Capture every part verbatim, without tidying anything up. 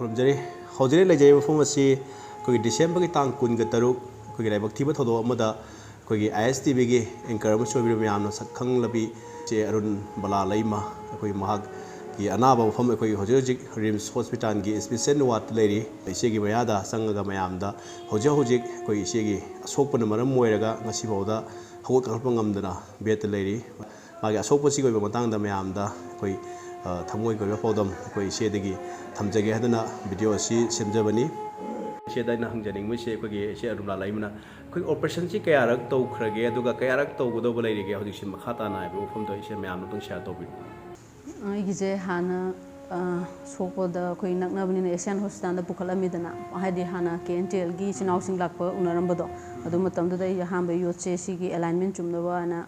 ꯈꯨꯔꯨꯝꯖꯔꯤ꯫ ꯍꯧꯖꯤꯛ ꯂꯩꯖꯔꯤꯕ ꯃꯐꯝ ꯑꯁꯤ ꯑꯩꯈꯣꯏꯒꯤ ꯗꯤꯁꯦꯝꯕꯔꯒꯤ ꯇꯥꯡ ꯀꯨꯟꯒ ꯇꯔꯨꯛ, ꯑꯩꯈꯣꯏꯒꯤ ꯂꯥꯏꯕꯛ ꯊꯤꯕ ꯊꯧꯗꯣꯛ ꯑꯃꯗ ꯑꯩꯈꯣꯏꯒꯤ ꯑꯥꯏ ꯑꯦꯁ ꯇꯤ ꯚꯤꯒꯤ ꯑꯦꯡꯀꯔ ꯑꯃꯁꯨ ꯑꯣꯏꯕꯤꯔꯤꯕ ꯃꯌꯥꯝꯅ ꯁꯛ ꯈꯪꯂꯕꯤ ꯏꯆꯦ ꯑꯔꯨꯟ ꯕꯂꯥ ꯂꯩꯃ, ꯑꯩꯈꯣꯏ ꯃꯍꯥꯛꯀꯤ ꯑꯅꯥꯕ ꯃꯐꯝ ꯑꯩꯈꯣꯏꯒꯤ ꯍꯧꯖꯤꯛ ꯍꯧꯖꯤꯛ ꯔꯤꯝꯁ ꯍꯣꯁꯄꯤꯇꯥꯜꯒꯤ ꯏꯁꯄꯤꯁꯦꯜ ꯋꯥꯔꯗꯇ ꯂꯩꯔꯤ꯫ ꯏꯆꯦꯒꯤ ꯃꯌꯥꯗ ꯆꯪꯉꯒ ꯃꯌꯥꯝꯗ ꯍꯧꯖꯤꯛ ꯍꯧꯖꯤꯛ ꯑꯩꯈꯣꯏ ꯏꯆꯦꯒꯤ ꯑꯁꯣꯛꯄꯅ ꯃꯔꯝ ꯑꯣꯏꯔꯒ ꯉꯁꯤꯐꯥꯎꯗ ꯍꯧꯒꯠ ꯀꯥꯡꯈꯠꯄ ꯉꯝꯗꯅ ꯕꯦꯗꯇ ꯂꯩꯔꯤ꯫ ꯃꯥꯒꯤ ꯑꯁꯣꯛꯄꯁꯤꯒꯤ ꯑꯣꯏꯕ ꯃꯇꯥꯡꯗ ꯃꯌꯥꯝꯗ ꯑꯩꯈꯣꯏ, ꯑ, ꯊꯃꯣꯏꯒꯤ ꯑꯣꯏꯕ ꯄꯥꯎꯗꯝ ꯑꯩꯈꯣꯏ ꯏꯆꯦꯗꯒꯤ ꯊꯝꯖꯒꯦ ꯍꯥꯏꯗꯅ ꯚꯤꯗꯤꯑꯣ ꯑꯁꯤ ꯁꯦꯝꯖꯕꯅꯤ꯫ ꯏꯆꯦꯗ ꯑꯩꯅ ꯍꯪꯖꯅꯤꯡꯕꯁꯦ, ꯑꯩꯈꯣꯏꯒꯤ ꯏꯆꯦ ꯑꯔꯨꯅꯥ ꯂꯩꯃꯅ ꯑꯩꯈꯣꯏ ꯑꯣꯄꯔꯦꯁꯟꯁꯤ ꯀꯌꯥꯔꯛ ꯇꯧꯈ꯭ꯔꯒꯦ, ꯑꯗꯨꯒ ꯀꯌꯥꯔꯛ ꯇꯧꯒꯗꯧꯕ ꯂꯩꯔꯤꯒꯦ ꯍꯧꯖꯤꯛꯁꯤ ꯃꯈꯥ ꯇꯥꯅ ꯍꯥꯏꯕ ꯋꯥꯐꯝꯗꯣ ꯏꯆꯦ ꯃꯌꯥꯝꯅ ꯑꯗꯨꯝ ꯁꯤꯌꯥꯔ ꯇꯧꯕꯤꯌꯨ꯫ ꯑꯩꯒꯤꯁꯦ ꯍꯥꯟꯅ, ꯑ, ꯁꯣꯛꯄꯗ ꯑꯩꯈꯣꯏ ꯅꯛꯅꯕꯅꯤꯅ ꯑꯦꯁꯤꯌꯥꯟ ꯍꯣꯁꯄꯤꯇꯥꯜꯗ ꯄꯨꯈꯠꯂꯝꯃꯤꯗꯅ, ꯍꯥꯏꯗꯤ ꯍꯥꯟꯅ ꯀꯦ ꯑꯦꯟ ꯇꯤ ꯑꯦꯜꯒꯤ ꯏꯆꯤꯟ ꯏꯅꯥꯎꯁꯤꯡ ꯂꯥꯛꯄ ꯎꯅꯔꯝꯕꯗꯣ, ꯑꯗꯨ ꯃꯇꯝꯗꯨꯗ ꯑꯩ ꯑꯍꯥꯟꯕ ꯌꯣꯠꯁꯦ ꯁꯤꯒꯤ ꯑꯦꯂꯥꯏꯟꯃꯦꯟ ꯆꯨꯝꯅꯕ ꯍꯥꯏꯅ,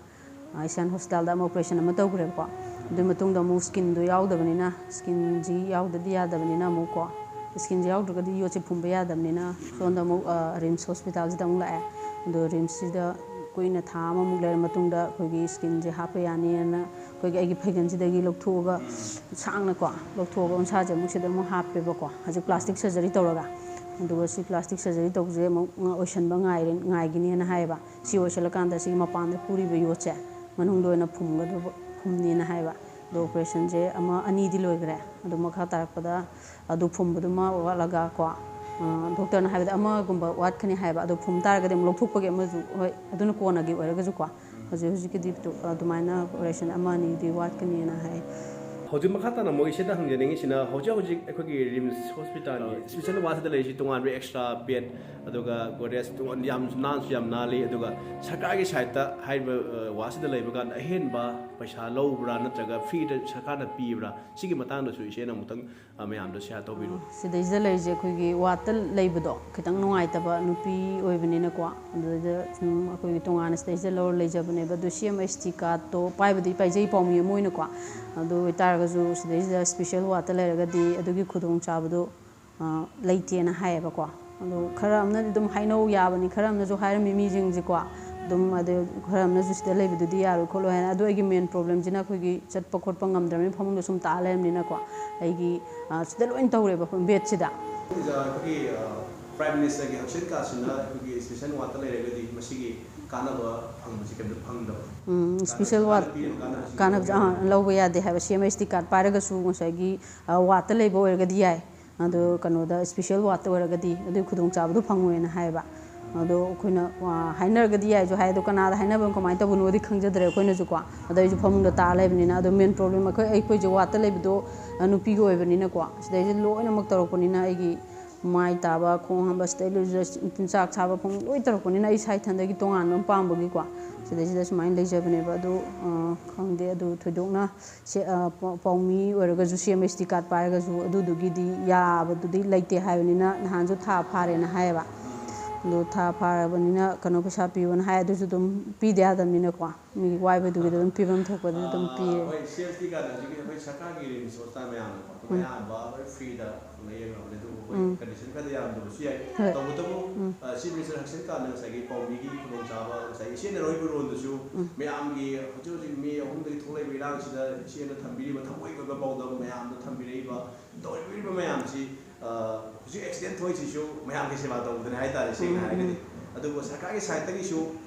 ꯑ, ꯏꯁꯥꯟ ꯍꯣꯁꯄꯤꯇꯥꯜꯗ ꯑꯃ ꯑꯣꯄꯔꯦꯁꯟ ꯑꯃ ꯇꯧꯈ꯭ꯔꯦꯕꯀꯣ꯫ ꯑꯗꯨꯒꯤ ꯃꯇꯨꯡꯗ ꯑꯃꯨꯛ ꯁ꯭ꯀꯤꯟꯗꯣ ꯌꯥꯎꯗꯕꯅꯤꯅ, ꯁ꯭ꯀꯤꯟꯁꯤ ꯌꯥꯎꯗꯗꯤ ꯌꯥꯗꯕꯅꯤꯅ ꯑꯃꯨꯛꯀꯣ, ꯁ꯭ꯀꯤꯟꯁꯤ ꯌꯥꯎꯗ꯭ꯔꯒꯗꯤ ꯌꯣꯠꯁꯦ ꯐꯨꯝꯕ ꯌꯥꯗꯕꯅꯤꯅ ꯁꯣꯝꯗ ꯑꯃꯨꯛ, ꯑ, ꯔꯤꯝꯁ ꯍꯣꯁꯄꯤꯇꯥꯜꯁꯤꯗ ꯑꯃꯨꯛ ꯂꯥꯛꯑꯦ꯫ ꯑꯗꯣ ꯔꯤꯝꯁꯁꯤꯗ ꯀꯨꯏꯅ ꯊꯥ ꯑꯃꯃꯨꯛ ꯂꯩꯔ ꯃꯇꯨꯡꯗ ꯑꯩꯈꯣꯏꯒꯤ ꯁ꯭ꯀꯤꯟꯁꯦ ꯍꯥꯞꯄ ꯌꯥꯅꯤꯅ ꯑꯩꯈꯣꯏꯒꯤ ꯑꯩꯒꯤ ꯐꯩꯒꯟꯁꯤꯗꯒꯤ ꯂꯧꯊꯣꯛꯑꯒ ꯁꯥꯡꯅꯀꯣ ꯂꯧꯊꯣꯛꯑꯒ ꯎꯟꯁꯥꯁꯦ ꯑꯃꯨꯛ ꯁꯤꯗ ꯑꯃꯨꯛ ꯍꯥꯞꯄꯦꯕꯀꯣ꯫ ꯍꯧꯖꯤꯛ ꯄ꯭ꯂꯥꯁꯇꯤꯛ ꯁꯔꯖꯔꯤ ꯇꯧꯔꯒ, ꯑꯗꯨꯒ ꯁꯤ ꯄ꯭ꯂꯥꯁꯇꯤꯛ ꯁꯔꯖꯔꯤ ꯇꯧꯕꯁꯦ ꯑꯃꯨꯛ ꯑꯣꯏꯁꯟꯕ ꯉꯥꯏꯔꯦ, ꯉꯥꯏꯒꯤꯅꯦꯅ ꯍꯥꯏꯌꯦꯕ꯫ ꯁꯤ ꯑꯣꯏꯁꯜꯂꯀꯥꯟꯗ ꯁꯤꯒꯤ ꯃꯄꯥꯟꯗ ꯄꯨꯔꯤꯕ ꯌꯣꯠꯁꯦ ꯃꯅꯨꯡꯗ ꯑꯣꯏꯅ ꯐꯨꯝꯒꯗꯕ, ꯐꯨꯝꯅꯤꯅ ꯍꯥꯏꯕ꯫ ꯑꯗꯣ ꯑꯣꯄꯔꯦꯁꯟꯁꯦ ꯑꯃ ꯑꯅꯤꯗꯤ ꯂꯣꯏꯈ꯭ꯔꯦ꯫ ꯑꯗꯣ ꯃꯈꯥ ꯇꯥꯔꯛꯄꯗ ꯑꯗꯨ ꯐꯨꯝꯕꯗꯨꯃ ꯋꯥꯠꯂꯒ ꯀꯣ, ꯑ, ꯗꯣꯛꯇꯔꯅ ꯍꯥꯏꯕꯗ ꯑꯃꯒꯨꯝꯕ ꯋꯥꯠꯀꯅꯤ ꯍꯥꯏꯕ꯫ ꯑꯗꯣ ꯐꯨꯝ ꯇꯥꯔꯒꯗꯤ ꯑꯃꯨꯛ ꯂꯧꯊꯣꯛꯄꯒꯤ ꯑꯃꯁꯨ, ꯍꯣꯏ, ꯑꯗꯨꯅ ꯀꯣꯟꯅꯒꯤ ꯑꯣꯏꯔꯒꯁꯨꯀꯣ, ꯍꯧꯖꯤꯛ ꯍꯧꯖꯤꯛꯀꯤꯗꯤ ꯇꯨ-, ꯑꯗꯨꯃꯥꯏꯅ ꯑꯣꯄꯔꯦꯁꯟ ꯑꯃ ꯑꯅꯤꯗꯤ ꯋꯥꯠꯀꯅꯤꯅ ꯍꯥꯏ꯫ ꯍꯧꯖꯤꯛ ꯃꯈꯥ ꯇꯥꯅ ꯑꯃꯨꯛ ꯏꯆꯦꯗ ꯍꯪꯖꯅꯤꯡꯉꯤꯁꯤꯅ, ꯍꯧꯖꯤꯛ ꯍꯧꯖꯤꯛ ꯑꯩꯈꯣꯏꯒꯤ ꯔꯤꯝꯁ ꯍꯣꯁꯄꯤꯇꯥꯜꯒꯤ ꯏꯁꯄꯤꯁꯦꯜ ꯋꯥꯔꯗꯁꯤꯗ ꯂꯩꯔꯤꯁꯤ ꯇꯣꯉꯥꯟꯕ ꯑꯦꯛꯁꯇ꯭ꯔꯥ ꯕꯦꯗ, ꯑꯗꯨꯒ ꯒꯣꯗ꯭ꯔꯦꯖ ꯇꯣꯉꯥꯟ-, ꯌꯥꯝ ꯅꯥꯟꯁꯨ ꯌꯥꯝ ꯅꯥꯜꯂꯤ, ꯑꯗꯨꯒ ꯁꯔꯀꯥꯔꯒꯤ ꯁꯥꯏꯠꯇ ꯍꯥꯏꯔꯤꯕ, ꯑ, ꯋꯥꯔꯗꯁꯤꯗ ꯂꯩꯕ ꯀꯥꯟꯗ ꯑꯍꯦꯟꯕ ꯄꯩꯁꯥ ꯂꯧꯕ꯭ꯔꯥ ꯅꯠꯇ꯭ꯔꯒ ꯐ꯭ꯔꯤꯗ ꯁꯔꯀꯥꯔꯅ ꯄꯤꯕ꯭ꯔꯥ? ꯁꯤꯒꯤ ꯃꯇꯥꯡꯗꯁꯨ ꯏꯆꯦꯅ ꯑꯃꯨꯛꯇꯪ, ꯑ, ꯃꯌꯥꯝꯗ ꯁꯤꯌꯥꯔ ꯇꯧꯕꯤꯔꯣ꯫ ꯁꯤꯗꯩꯁꯤꯗ ꯂꯩꯔꯤꯁꯦ ꯑꯩꯈꯣꯏꯒꯤ ꯋꯥꯔꯗꯇ ꯂꯩꯕꯗꯣ ꯈꯤꯇꯪ ꯅꯨꯡꯉꯥꯏꯇꯕ ꯅꯨꯄꯤ ꯑꯣꯏꯕꯅꯤꯅꯀꯣ, ꯑꯗꯨꯗ ꯁꯨꯝ ꯑꯩꯈꯣꯏꯒꯤ ꯇꯣꯉꯥꯟꯅ ꯁꯤꯗꯩꯁꯤꯗ ꯂꯧꯔ ꯂꯩꯖꯕꯅꯦꯕ꯫ ꯑꯗꯣ ꯁꯤ ꯑꯦꯝ ꯑꯩꯆ ꯇꯤ ꯀꯥꯔꯗꯇꯣ ꯄꯥꯏꯕꯗꯤ ꯄꯥꯏꯖꯩ ꯄꯥꯎꯃꯤ ꯑꯃ ꯑꯣꯏꯅꯀꯣ꯫ ꯑꯗꯨ ꯑꯣꯏꯇꯥꯔꯒꯁꯨ ꯁꯤꯗꯩꯁꯤꯗ ꯏꯁꯄꯤꯁꯦꯜ ꯋꯥꯔꯗꯇ ꯂꯩꯔꯒꯗꯤ ꯑꯗꯨꯒꯤ ꯈꯨꯗꯣꯡꯆꯥꯕꯗꯣ, ꯑ, ꯂꯩꯇꯦꯅ ꯍꯥꯏꯌꯦꯕꯀꯣ꯫ ꯑꯗꯣ ꯈꯔ ꯑꯃꯅꯗꯤ ꯑꯗꯨꯝ ꯍꯥꯏꯅꯧ ꯌꯥꯕꯅꯤ, ꯈꯔ ꯑꯃꯅꯁꯨ ꯍꯥꯏꯔꯝꯃꯤ ꯃꯤꯁꯤꯡꯁꯦꯀꯣ, ꯑꯗꯨꯝ ꯑꯗꯨ ꯈꯔ ꯑꯃꯅꯁꯨ ꯁꯤꯗ ꯂꯩꯕꯗꯨꯗꯤ ꯌꯥꯔꯣꯏ ꯈꯣꯠꯂꯣꯏ ꯍꯥꯏꯅ꯫ ꯑꯗꯨ ꯑꯩꯒꯤ ꯃꯦꯟ ꯄ꯭ꯔꯣꯕ꯭ꯂꯦꯝꯁꯤꯅ ꯑꯩꯈꯣꯏꯒꯤ ꯆꯠꯄ ꯈꯣꯠꯄ ꯉꯝꯗ꯭ꯔꯕꯅꯤꯅ ꯐꯃꯨꯡꯗ ꯁꯨꯝ ꯇꯥ ꯂꯩꯔꯕꯅꯤꯅꯀꯣ, ꯑꯩꯒꯤ ꯑ, ꯁꯤꯗ ꯂꯣꯏꯅ ꯇꯧꯔꯦꯕ ꯕꯦꯗꯁꯤꯗ꯫ ꯑꯣꯖꯥ, ꯑꯩꯈꯣꯏꯒꯤ ꯄ꯭ꯔꯥꯏꯝ ꯃꯤꯅꯤꯁꯇꯔꯒꯤ ꯍꯛꯁꯦꯜ ꯀꯥꯔꯗꯁꯤꯅ ꯑꯩꯈꯣꯏꯒꯤ ꯏꯁꯄꯤꯁꯦꯜ ꯋꯥꯔꯗꯇ ꯂꯩꯔꯒꯗꯤ ꯃꯁꯤꯒꯤ ꯀꯥꯟꯅꯕ ꯐꯪꯕꯁꯤ ꯀꯩꯝꯇ ꯐꯪꯗꯕ? ꯎꯝ, ꯏꯁꯄꯤꯁꯦꯜ ꯋꯥꯔꯗ ꯀꯥꯟꯅꯕꯁꯤ ꯂꯧꯕ ꯌꯥꯗꯦ꯫ ꯑꯥ, ꯂꯧꯕ ꯌꯥꯗꯦ ꯍꯥꯏꯕ꯫ ꯁꯤ ꯑꯦꯝ ꯑꯩꯆ ꯇꯤ ꯀꯥꯔꯗ ꯄꯥꯏꯔꯒꯁꯨ ꯉꯁꯥꯏꯒꯤ ꯑ, ꯋꯥꯔꯗꯇ ꯂꯩꯕ ꯑꯣꯏꯔꯒꯗꯤ ꯌꯥꯏ꯫ ꯑꯗꯣ ꯀꯩꯅꯣꯗ, ꯏꯁꯄꯤꯁꯦꯜ ꯋꯥꯔꯗꯇ ꯑꯣꯏꯔꯒꯗꯤ ꯑꯗꯨꯒꯤ ꯈꯨꯗꯣꯡꯆꯥꯕꯗꯣ ꯐꯪꯉꯣꯏꯅ ꯍꯥꯏꯌꯦꯕ꯫ ꯑꯗꯣ ꯑꯩꯈꯣꯏꯅ, ꯑ, ꯍꯥꯏꯅꯔꯒꯗꯤ ꯌꯥꯏꯁꯨ ꯍꯥꯏ, ꯑꯗꯣ ꯀꯅꯥꯗ ꯍꯥꯏꯅꯕꯅꯣ ꯀꯃꯥꯏꯅ ꯇꯧꯕꯅꯣꯗꯤ ꯈꯪꯖꯗ꯭ꯔꯦ ꯑꯩꯈꯣꯏꯅꯁꯨꯀꯣ꯫ ꯑꯗꯣ ꯑꯩꯁꯨ ꯐꯃꯨꯡꯗ ꯇꯥ ꯂꯩꯕꯅꯤꯅ꯫ ꯑꯗꯣ ꯃꯦꯟ ꯄ꯭ꯔꯣꯕ꯭ꯂꯦꯝ ꯑꯩꯈꯣꯏ, ꯑꯩꯈꯣꯏꯁꯦ ꯋꯥꯔꯗꯇ ꯂꯩꯕꯗꯣ, ꯑ, ꯅꯨꯄꯤꯒꯤ ꯑꯣꯏꯕꯅꯤꯅꯀꯣ, ꯁꯤꯗꯩꯁꯤꯗ ꯂꯣꯏꯅꯃꯛ ꯇꯧꯔꯛꯄꯅꯤꯅ ꯑꯩꯒꯤ ꯃꯥꯏ ꯇꯥꯕ, ꯈꯣꯡ ꯍꯥꯝꯕ, ꯁꯤꯗꯩ ꯂꯨꯖ-, ꯆꯥꯛ ꯆꯥꯕ, ꯐꯃꯨꯡ ꯂꯣꯏ ꯇꯧꯔꯛꯄꯅꯤꯅ ꯑꯩ ꯏꯁꯥ ꯏꯊꯟꯗꯒꯤ ꯇꯣꯉꯥꯟꯕ ꯑꯃ ꯄꯥꯝꯕꯒꯤꯀꯣ, ꯁꯤꯗꯩꯁꯤꯗ ꯁꯨꯃꯥꯏꯅ ꯂꯩꯖꯕꯅꯦꯕ꯫ ꯑꯗꯨ, ꯑ, ꯈꯪꯗꯦ, ꯑꯗꯨ ꯊꯣꯏꯗꯣꯛꯅ ꯁꯦ-, ꯑ, ꯄ-, ꯄꯥꯎꯃꯤ ꯑꯣꯏꯔꯒꯁꯨ ꯁꯤ ꯑꯦꯝ ꯑꯩꯆ ꯇꯤ ꯀꯥꯔꯗ ꯄꯥꯏꯔꯒꯁꯨ ꯑꯗꯨꯗꯨꯒꯤꯗꯤ ꯌꯥꯕꯗꯨꯗꯤ ꯂꯩꯇꯦ ꯍꯥꯏꯕꯅꯤꯅ ꯅꯍꯥꯟꯁꯨ ꯊꯥ ꯐꯥꯔꯦꯅ ꯍꯥꯏꯌꯦꯕ꯫ ꯑꯗꯣ ꯊꯥ ꯐꯥꯔꯕꯅꯤꯅ ꯀꯩꯅꯣ ꯄꯩꯁꯥ ꯄꯤꯌꯣꯅ ꯍꯥꯏ, ꯑꯗꯨꯁꯨ ꯑꯗꯨꯝ ꯄꯤꯗ ꯌꯥꯗꯕꯅꯤꯅꯀꯣ, ꯃꯤꯒꯤ ꯋꯥꯏꯕꯗꯨꯒꯤꯗꯤ ꯑꯗꯨꯝ ꯄꯤꯐꯝ ꯊꯣꯛꯄꯗꯨꯗꯤ ꯑꯗꯨꯝ ꯄꯤꯔꯦ꯫ ꯍꯣꯏ, ꯁꯤ ꯑꯦꯝ ꯑꯩꯆ ꯇꯤ ꯀꯥꯔꯗ ꯍꯧꯖꯤꯛꯀꯤ ꯑꯩꯈꯣꯏ ꯁꯔꯀꯥꯔꯒꯤ ꯔꯤꯝꯁ ꯍꯣꯁꯄꯤꯇꯥꯜ ꯃꯌꯥꯝꯗꯣ ꯑꯗꯨꯝ ꯎꯝ꯫ ꯑꯌꯥꯝꯕ ꯂꯣꯏ ꯐ꯭ꯔꯤꯗ ꯐꯪꯅ ꯌꯦꯡꯉꯕꯅꯦ꯫ ꯑꯗꯨꯕꯨ ꯑꯩꯈꯣꯏ ꯎꯝ꯫ ꯀꯟꯗꯤꯁꯟ ꯈꯔꯗꯤ ꯌꯥꯔꯝꯗꯕꯁꯨ ꯌꯥꯏ꯫ ꯍꯣꯏ꯫ ꯇꯧꯕꯇꯕꯨ, ꯎꯝ꯫ ꯑ, ꯆꯤꯐ ꯃꯤꯅꯤꯁꯇꯔ ꯍꯛꯁꯦꯜ ꯀꯥꯔꯗꯅ ꯉꯁꯥꯏꯒꯤ ꯄꯥꯎꯃꯤꯒꯤ ꯈꯨꯗꯣꯡꯆꯥꯕ, ꯉꯁꯥꯏꯒꯤ ꯏꯆꯦꯅ ꯔꯣꯏꯕ ꯔꯣꯟꯗꯨꯁꯨ ꯎꯝ꯫ ꯃꯌꯥꯝꯒꯤ ꯍꯧꯖꯤꯛ ꯍꯧꯖꯤꯛ ꯃꯤ ꯑꯍꯨꯝꯗꯒꯤ ꯊꯣꯛꯂꯛꯏꯕ ꯏꯔꯥꯡꯁꯤꯗ ꯏꯆꯦꯅ ꯊꯝꯕꯤꯔꯤꯕ ꯊꯃꯣꯏ ꯑꯣꯏꯕ ꯄꯥꯎꯗꯝ ꯃꯌꯥꯝꯗ ꯊꯝꯕꯤꯔꯛꯏꯕ, ꯇꯧꯕꯤꯔꯤꯕ ꯃꯌꯥꯝꯁꯤ, ꯑ, ꯍꯧꯖꯤꯛ ꯑꯦꯛꯁꯤꯗꯦꯟ ꯊꯣꯛꯏꯁꯤꯁꯨ ꯃꯌꯥꯝꯒꯤ ꯁꯦꯕꯥ ꯇꯧꯕꯗꯅꯤ ꯍꯥꯏꯇꯥꯔꯦ, ꯁꯦꯡꯅ ꯎꯝ, ꯍꯥꯏꯔꯒꯗꯤ꯫ ꯎꯝ꯫ ꯑꯗꯨꯕꯨ ꯁꯔꯀꯥꯔꯒꯤ ꯁꯥꯏꯠꯇꯒꯤꯁꯨ,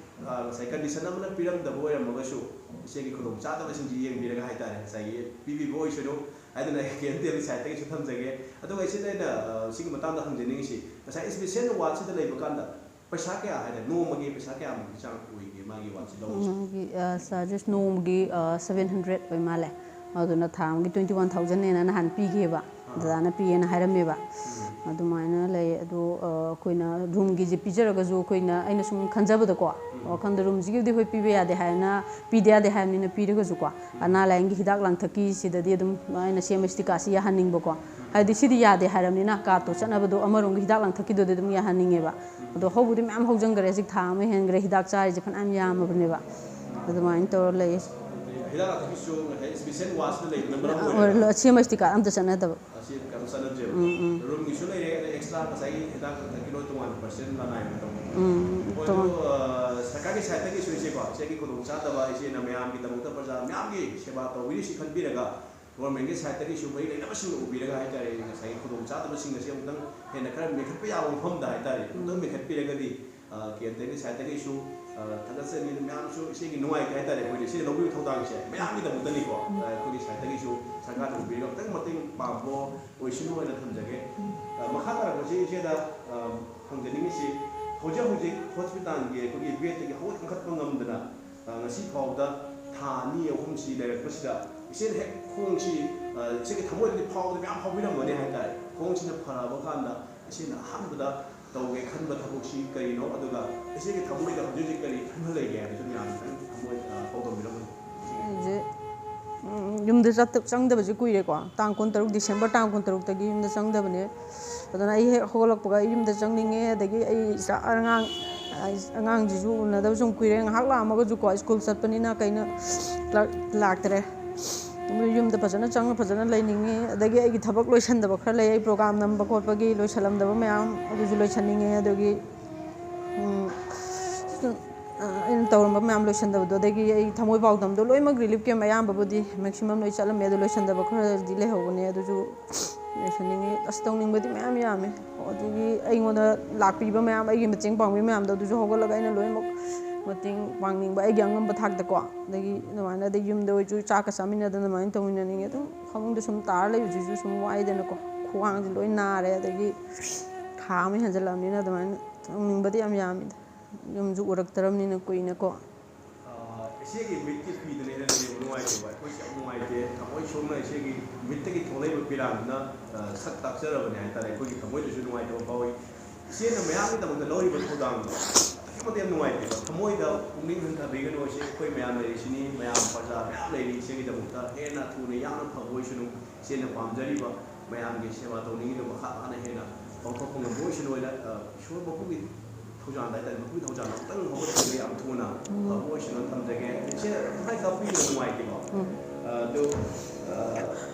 ꯑ, ꯉꯁꯥꯏ ꯀꯟꯗꯤꯁꯟ ꯑꯃꯅ ꯄꯤꯔꯝꯗꯕ ꯑꯣꯏꯔꯝꯃꯒꯁꯨ, ꯏꯆꯦꯒꯤ ꯈꯨꯗꯣꯡꯆꯥꯗꯕꯁꯤꯡꯁꯤ ꯌꯦꯡꯕꯤꯔꯒ ꯍꯥꯏꯇꯥꯔꯦ, ꯉꯁꯥꯏꯒꯤ ꯄꯤꯕꯤꯕ ꯑꯣꯏꯁꯅꯨ ꯍꯥꯏꯗꯅ ꯑꯩ ꯀꯦ ꯑꯦꯟ ꯇꯤ ꯑꯦꯜꯒꯤ ꯁꯥꯏꯠꯇꯒꯤꯁꯨ ꯊꯝꯖꯒꯦ꯫ ꯑꯗꯨꯒ ꯏꯆꯦꯗ ꯑꯩꯅ, ꯑ, ꯁꯤꯒꯤ ꯃꯇꯥꯡꯗ ꯍꯪꯖꯅꯤꯡꯉꯤꯁꯤ, ꯉꯁꯥꯏ ꯏꯁꯄꯤꯁꯦꯜ ꯋꯥꯔꯗꯁꯤꯗ ꯂꯩꯕ ꯀꯥꯟꯗ ꯄꯩꯁꯥ ꯀꯌꯥ ꯍꯥꯏꯇꯥꯔꯦ, ꯅꯣꯡꯃꯒꯤ ꯄꯩꯁꯥ ꯀꯌꯥꯃꯨꯛꯀꯤ ꯆꯥꯡ ꯑꯣꯏꯒꯦ ꯃꯥꯒꯤ ꯋꯥꯔꯗꯁꯤ ꯂꯧꯕꯁꯦ? ꯃꯥꯒꯤ, ꯑ, ꯆꯥꯔꯖꯦꯁ ꯅꯣꯡꯃꯒꯤ, ꯑ, ꯁꯚꯦꯟ ꯍꯟꯗ꯭ꯔꯦꯗ ꯑꯣꯏ ꯃꯥꯜꯂꯦ꯫ ꯑꯗꯨꯅ ꯊꯥ ꯑꯃꯒꯤ ꯇ꯭ꯋꯦꯟꯇꯤ ꯋꯥꯟ ꯊꯥꯎꯖꯟꯅꯦꯅ ꯅꯍꯥꯟ ꯄꯤꯈꯤꯕ꯫ ꯑꯥ꯫ ꯗꯗꯥꯅ ꯄꯤꯌꯦꯅ ꯍꯥꯏꯔꯝꯃꯦꯕ꯫ ꯎꯝ꯫ ꯑꯗꯨꯃꯥꯏꯅ ꯂꯩ꯫ ꯑꯗꯣ, ꯑ, ꯑꯩꯈꯣꯏꯅ ꯔꯨꯝꯒꯤꯁꯦ ꯄꯤꯖꯔꯒꯁꯨ, ꯑꯩꯈꯣꯏꯅ, ꯑꯩꯅ ꯁꯨꯝ ꯈꯟꯖꯕꯗꯀꯣ, ꯎꯝ꯫ ꯋꯥꯈꯜꯗ ꯔꯨꯝꯁꯤꯒꯤꯕꯨꯗꯤ ꯑꯩꯈꯣꯏ ꯄꯤꯕ ꯌꯥꯗꯦ ꯍꯥꯏꯅ, ꯄꯤꯗ ꯌꯥꯗꯦ ꯍꯥꯏꯕꯅꯤꯅ ꯄꯤꯔꯒꯁꯨꯀꯣ, ꯎꯝ꯫ ꯑꯅꯥ ꯂꯥꯏꯌꯦꯡꯒꯤ ꯍꯤꯗꯥꯛ ꯂꯥꯡꯊꯛꯀꯤꯁꯤꯗꯗꯤ ꯑꯗꯨꯝ ꯑꯩꯅ ꯁꯤ ꯑꯦꯝ ꯑꯩꯆ ꯇꯤ ꯀꯥꯔꯗꯁꯤ ꯌꯥꯍꯟꯅꯤꯡꯕꯀꯣ꯫ ꯎꯝ꯫ ꯍꯥꯏꯗꯤ ꯁꯤꯗꯤ ꯌꯥꯗꯦ ꯍꯥꯏꯔꯕꯅꯤꯅ ꯀꯥꯔꯗꯇꯣ ꯆꯠꯅꯕꯗꯣ ꯑꯃꯔꯣꯝꯒꯤ ꯍꯤꯗꯥꯛ ꯂꯥꯡꯊꯛꯀꯤꯗꯨꯗꯤ ꯑꯗꯨꯝ ꯌꯥꯍꯟꯅꯤꯡꯉꯦꯕ꯫ ꯎꯝ꯫ ꯑꯗꯣ ꯍꯧꯕꯗꯤ ꯃꯌꯥꯝ ꯍꯧꯖꯤꯟꯈ꯭ꯔꯦ, ꯍꯧꯖꯤꯛ ꯊꯥ ꯑꯃ ꯍꯦꯟꯈ꯭ꯔꯦ ꯍꯤꯗꯥꯛ ꯆꯥꯔꯤꯁꯦ ꯐꯅꯌꯥꯝ ꯌꯥꯝꯃꯕꯅꯦꯕ꯫ ꯑꯗꯨꯃꯥꯏꯅ ꯇꯧꯔ ꯂꯩꯌꯦ꯫ ꯍꯤꯗꯥꯛ ꯂꯥꯡꯊꯛꯀꯤꯁꯨ ꯉꯁꯥꯏ ꯏꯁꯄꯤꯁꯦꯜ ꯋꯥꯔꯗꯁꯤꯗ ꯂꯩꯕꯅ ꯃꯔꯝ ꯑꯣꯏꯔꯒ ꯁꯤ ꯑꯦꯝ ꯑꯩꯆ ꯇꯤ ꯀꯥꯔꯗ ꯑꯝꯇ ꯆꯠꯅꯗꯕ꯫ ꯑꯁꯤ ꯀꯩꯅꯣ ꯆꯠꯅꯗ꯭ꯔꯦꯕ꯫ ꯎꯝ, ꯎꯝ꯫ ꯔꯨꯝꯒꯤꯁꯨ ꯂꯩꯔꯦ, ꯑꯗꯩ ꯑꯦꯛꯁꯇ꯭ꯔꯥ ꯉꯁꯥꯏꯒꯤ ꯍꯤꯗꯥꯛ ꯂꯥꯡꯊꯛꯀꯤ ꯂꯣꯏ ꯇꯣꯉꯥꯟꯕ ꯄꯔꯁꯦꯟ ꯂꯅꯥꯏ ꯑꯣꯏꯅ ꯇꯧꯕ꯫ ꯎꯝ, ꯍꯣꯏ, ꯇꯣꯉꯥꯟ- ꯑꯗꯨ, ꯑ, ꯁꯔꯀꯥꯔꯒꯤ ꯁꯥꯏꯠꯇꯒꯤꯁꯨ ꯏꯆꯦꯀꯣ, ꯏꯆꯦꯒꯤ ꯈꯨꯗꯣꯡꯆꯥꯗꯕ, ꯏꯆꯦꯅ ꯃꯌꯥꯝꯒꯤꯗꯃꯛꯇ, ꯄ꯭ꯔꯖꯥ ꯃꯌꯥꯝꯒꯤ ꯁꯦꯕꯥ ꯇꯧꯕꯤꯔꯤꯁꯤ ꯈꯟꯕꯤꯔꯒ, ꯒꯣꯔꯃꯦꯟꯒꯤ ꯁꯥꯏꯠꯇꯒꯤꯁꯨ ꯃꯔꯤ ꯂꯩꯅꯕꯁꯤꯡꯅ ꯎꯕꯤꯔꯒ ꯍꯥꯏꯇꯥꯔꯦ, ꯉꯁꯥꯏꯒꯤ ꯈꯨꯗꯣꯡꯆꯥꯗꯕꯁꯤꯡ ꯑꯁꯤ ꯑꯃꯨꯛꯇꯪ ꯍꯦꯟꯅ ꯈꯔ ꯃꯦꯟꯈꯠꯄ ꯌꯥꯕ ꯃꯐꯝꯗ ꯍꯥꯏꯇꯥꯔꯦ, ꯑꯃꯨꯛꯇꯪ ꯃꯦꯟꯈꯠꯄꯤꯔꯒꯗꯤ, ꯑ, ꯀꯦꯟꯗ꯭ꯔꯒꯤ ꯁꯥꯏꯠꯇꯒꯤꯁꯨ, ꯑ, ꯊꯥꯒꯠꯆꯔꯤ꯫ ꯃꯌꯥꯝꯁꯨ ꯏꯆꯦꯒꯤ ꯅꯨꯡꯉꯥꯏꯇꯦ ꯍꯥꯏꯇꯥꯔꯦ, ꯑꯩꯈꯣꯏꯅ ꯏꯆꯦꯅ ꯂꯧꯕꯤꯕ ꯊꯧꯗꯥꯡꯁꯦ ꯃꯌꯥꯝꯒꯤꯗꯃꯛꯇꯅꯤꯀꯣ꯫ ꯑ, ꯑꯩꯈꯣꯏꯒꯤ ꯁꯥꯏꯠꯇꯒꯤꯁꯨ ꯁꯔꯀꯥꯔꯅ ꯎꯕꯤꯔꯒ ꯑꯃꯨꯛꯇꯪ ꯃꯇꯦꯡ ꯄꯥꯡꯕ ꯑꯣꯏꯁꯅꯨ ꯍꯥꯏꯅ ꯊꯝꯖꯒꯦ꯫ ꯑ, ꯃꯈꯥ ꯇꯥꯔꯛꯄꯁꯤ ꯏꯆꯦꯗ, ꯑ, ꯍꯪꯖꯅꯤꯡꯉꯤꯁꯤ, ꯍꯧꯖꯤꯛ ꯍꯧꯖꯤꯛ ꯍꯣꯁꯄꯤꯇꯥꯜꯒꯤ ꯑꯩꯈꯣꯏꯒꯤ ꯕꯦꯗꯇꯒꯤ ꯍꯧꯒꯠ ꯀꯥꯡꯈꯠꯄ ꯉꯝꯗꯅ, ꯑ, ꯉꯁꯤ ꯐꯥꯎꯕꯗ ꯊꯥ ꯑꯅꯤ ꯑꯍꯨꯝꯁꯤ ꯂꯩꯔꯛꯄꯁꯤꯗ ꯏꯆꯦꯅ ꯍꯦꯛ ꯈꯣꯡꯁꯤ, ꯑ, ꯏꯆꯦꯒꯤ ꯊꯃꯣꯏꯗꯗꯤ ꯐꯥꯎꯕꯗ ꯃꯌꯥꯝ ꯐꯥꯎꯕꯤꯔꯝꯒꯅꯤ ꯍꯥꯏꯇꯥꯔꯦ꯫ ꯈꯣꯡꯁꯤꯅ ꯐꯔꯛꯑꯕ ꯀꯥꯟꯗ ꯏꯆꯦꯅ ꯑꯍꯥꯟꯕꯗ ꯇꯧꯒꯦ ꯈꯟꯕ ꯊꯕꯛꯁꯤ ꯀꯔꯤꯅꯣ? ꯑꯗꯨꯒ ꯏꯆꯦꯒꯤ ꯊꯃꯣꯏꯗ ꯍꯧꯖꯤꯛ ꯍꯧꯖꯤꯛ ꯀꯔꯤ ꯈꯟꯕ ꯂꯩꯒꯦ ꯍꯥꯏꯕꯗꯨ ꯃꯌꯥꯝ ꯈꯤꯇꯪ ꯊꯃꯣꯏ, ꯑ, ꯐꯣꯡꯗꯣꯛꯄꯤꯔꯝꯃꯨꯅꯦ꯫ ꯑꯩꯁꯦ, ꯎꯝ, ꯌꯨꯝꯗ ꯆꯠꯇ-, ꯆꯪꯗꯕꯁꯦ ꯀꯨꯏꯔꯦꯀꯣ꯫ ꯇꯥꯡ ꯀꯨꯟꯇꯔꯨꯛ, ꯗꯤꯁꯦꯝꯕꯔ ꯇꯥꯡ ꯀꯨꯟꯇꯔꯨꯛꯇꯒꯤ ꯌꯨꯝꯗ ꯆꯪꯗꯕꯅꯦ꯫ ꯑꯗꯨꯅ ꯑꯩ ꯍꯦꯛ ꯍꯧꯒꯠꯂꯛꯄꯒ ꯑꯩ ꯌꯨꯝꯗ ꯆꯪꯅꯤꯡꯉꯦ, ꯑꯗꯒꯤ ꯑꯩ ꯏꯆꯥ, ꯑꯉꯥꯡ, ꯑꯉꯥꯡꯁꯤꯁꯨ ꯎꯅꯗꯕ ꯁꯨꯝ ꯀꯨꯏꯔꯦ꯫ ꯉꯥꯏꯍꯥꯛ ꯂꯥꯛꯑꯝꯃꯒꯁꯨꯀꯣ, ꯁ꯭ꯀꯨꯜ ꯆꯠꯄꯅꯤꯅ ꯀꯩꯅꯣ ꯂꯥꯛ-, ꯂꯥꯛꯇ꯭ꯔꯦ꯫ ꯑꯗꯨ ꯌꯨꯝꯗ ꯐꯖꯅ ꯆꯪꯉ ꯐꯖꯅ ꯂꯩꯅꯤꯡꯉꯤ꯫ ꯑꯗꯒꯤ ꯑꯩꯒꯤ ꯊꯕꯛ ꯂꯣꯏꯁꯟꯗꯕ ꯈꯔ ꯂꯩ, ꯑꯩ ꯄ꯭ꯔꯣꯒꯥꯝ ꯅꯝꯕ ꯈꯣꯠꯄꯒꯤ ꯂꯣꯏꯁꯜꯂꯝꯗꯕ ꯃꯌꯥꯝ ꯑꯗꯨꯁꯨ ꯂꯣꯏꯁꯟꯅꯤꯡꯉꯦ꯫ ꯑꯗꯨꯒꯤ, ꯎꯝ, ꯑ, ꯑꯩꯅ ꯇꯧꯔꯝꯕ ꯃꯌꯥꯝ ꯂꯣꯏꯁꯟꯗꯕꯗꯣ, ꯑꯗꯒꯤ ꯑꯩ ꯊꯃꯣꯏ ꯄꯥꯎꯗꯝꯗꯣ ꯂꯣꯏꯅꯃꯛ ꯔꯤꯂꯤꯐ ꯀꯦꯝ ꯑꯌꯥꯝꯕꯕꯨꯗꯤ ꯃꯦꯛꯁꯤꯃꯝ ꯂꯣꯏ ꯆꯠꯂꯝꯃꯦ, ꯑꯗꯣ ꯂꯣꯏꯁꯟꯗꯕ ꯈꯔꯗꯤ ꯂꯩꯍꯧꯕꯅꯦ, ꯑꯗꯨꯁꯨ ꯂꯣꯏꯁꯟꯅꯤꯡꯉꯤ꯫ ꯑꯁ, ꯇꯧꯅꯤꯡꯕꯗꯤ ꯃꯌꯥꯝ ꯌꯥꯝꯃꯦ꯫ ꯑꯗꯒꯤ ꯑꯩꯉꯣꯟꯗ ꯂꯥꯛꯄꯤꯕ ꯃꯌꯥꯝ, ꯑꯩꯒꯤ ꯃꯇꯦꯡ ꯄꯥꯡꯕꯤꯕ ꯃꯌꯥꯝꯗꯣ, ꯑꯗꯨꯁꯨ ꯍꯧꯒꯠꯂꯒ ꯑꯩꯅ ꯂꯣꯏꯅꯃꯛ ꯃꯇꯦꯡ ꯄꯥꯡꯅꯤꯡꯕ ꯑꯩꯒꯤ ꯑꯉꯝꯕ ꯊꯥꯛꯇꯀꯣ꯫ ꯑꯗꯒꯤ ꯑꯗꯨꯃꯥꯏꯅ, ꯑꯗꯩ ꯌꯨꯝꯗ ꯑꯣꯏꯔꯁꯨ ꯆꯥꯛꯀ ꯆꯥꯃꯤꯟꯅꯗꯅ ꯑꯗꯨꯃꯥꯏꯅ ꯇꯧꯃꯤꯟꯅꯅꯤꯡꯉꯦ꯫ ꯑꯗꯨꯝ ꯐꯃꯨꯡꯗ ꯁꯨꯝ ꯇꯥꯔ ꯂꯩꯕꯁꯤꯁꯨ ꯁꯨꯝ ꯋꯥꯏꯗꯅꯀꯣ, ꯈ꯭ꯋꯥꯡꯁꯦ ꯂꯣꯏ ꯅꯥꯔꯦ, ꯑꯗꯒꯤ ꯊꯥ ꯑꯃ ꯍꯦꯟꯖꯜꯂꯛꯑꯕꯅꯤꯅ ꯑꯗꯨꯃꯥꯏꯅ ꯇꯧꯅꯤꯡꯕꯗꯤ ꯌꯥꯝ ꯌꯥꯝꯃꯤꯗ꯫ ꯌꯨꯝꯁꯨ ꯎꯔꯛꯇ꯭ꯔꯕꯅꯤꯅ ꯀꯨꯏꯅꯀꯣ꯫ ꯑ, ꯏꯆꯦꯒꯤ ꯃꯤꯠꯀꯤ ꯐꯤꯗꯨꯅ ꯍꯦꯟꯅ ꯂꯦꯡꯕ ꯅꯨꯡꯉꯥꯏꯇꯦꯕ꯫ ꯑꯩꯈꯣꯏꯁꯦ ꯌꯥꯝ ꯅꯨꯡꯉꯥꯏꯇꯦ꯫ ꯊꯃꯣꯏ ꯁꯣꯛꯅ ꯏꯆꯦꯒꯤ ꯃꯤꯠꯇꯒꯤ ꯊꯣꯛꯂꯛꯏꯕ ꯄꯤꯔꯥꯡꯗꯨꯅ, ꯑ, ꯁꯛ ꯇꯥꯛꯆꯔꯕꯅꯦ ꯍꯥꯏꯇꯥꯔꯦ꯫ ꯑꯩꯈꯣꯏꯒꯤ ꯊꯃꯣꯏꯗꯁꯨ ꯅꯨꯡꯉꯥꯏꯇꯕ ꯐꯥꯎꯏ꯫ ꯏꯆꯦꯅ ꯃꯌꯥꯝꯒꯤꯗꯃꯛꯇ ꯂꯧꯔꯤꯕ ꯊꯧꯗꯥꯡꯗꯣ ꯑꯗꯨꯛꯀꯤ ꯃꯇꯤꯛ ꯌꯥꯝ ꯅꯨꯡꯉꯥꯏꯇꯦꯕ꯫ ꯊꯃꯣꯏꯗ ꯄꯨꯛꯅꯤꯡ ꯍꯟꯊꯕꯤꯒꯅꯨ꯫ ꯏꯆꯦ, ꯑꯩꯈꯣꯏ ꯃꯌꯥꯝ ꯂꯩꯔꯤꯁꯤꯅꯤ, ꯃꯌꯥꯝ ꯄ꯭ꯔꯖꯥ ꯃꯌꯥꯝ ꯂꯩꯔꯤ ꯏꯆꯦꯒꯤꯗꯃꯛꯇ꯫ ꯍꯦꯟꯅ ꯊꯨꯅ ꯌꯥꯝꯅ ꯐꯕ ꯑꯣꯏꯁꯅꯨ꯫ ꯏꯆꯦꯅ ꯄꯥꯝꯖꯔꯤꯕ ꯃꯌꯥꯝꯒꯤ ꯁꯦꯕꯥ ꯇꯧꯅꯤꯡꯉꯤꯗꯣ ꯃꯈꯥ ꯇꯥꯅ ꯍꯦꯟꯅ ꯄꯥꯡꯊꯣꯛꯄ ꯉꯝꯕ ꯑꯣꯏꯁꯅꯨ ꯍꯥꯏꯅ, ꯑ, ꯏꯁꯣꯔ ꯃꯄꯨꯒꯤ ꯊꯧꯖꯥꯜꯗ ꯍꯥꯏꯇꯥꯔꯦ, ꯃꯄꯨꯒꯤ ꯊꯧꯖꯥꯜꯗ ꯑꯃꯨꯛꯇꯪ ꯍꯧꯒꯠꯄꯤꯕ ꯌꯥꯝ ꯊꯨꯅ ꯎꯝ꯫ ꯐꯕ ꯑꯣꯏꯁꯅꯨ ꯊꯝꯖꯒꯦ꯫ ꯏꯆꯦ, ꯉꯁꯥꯏ ꯀꯥꯞꯄꯤꯕ ꯅꯨꯡꯉꯥꯏꯇꯦꯀꯣ꯫ ꯎꯝ꯫ ꯑ, ꯑꯗꯨ, ꯑ,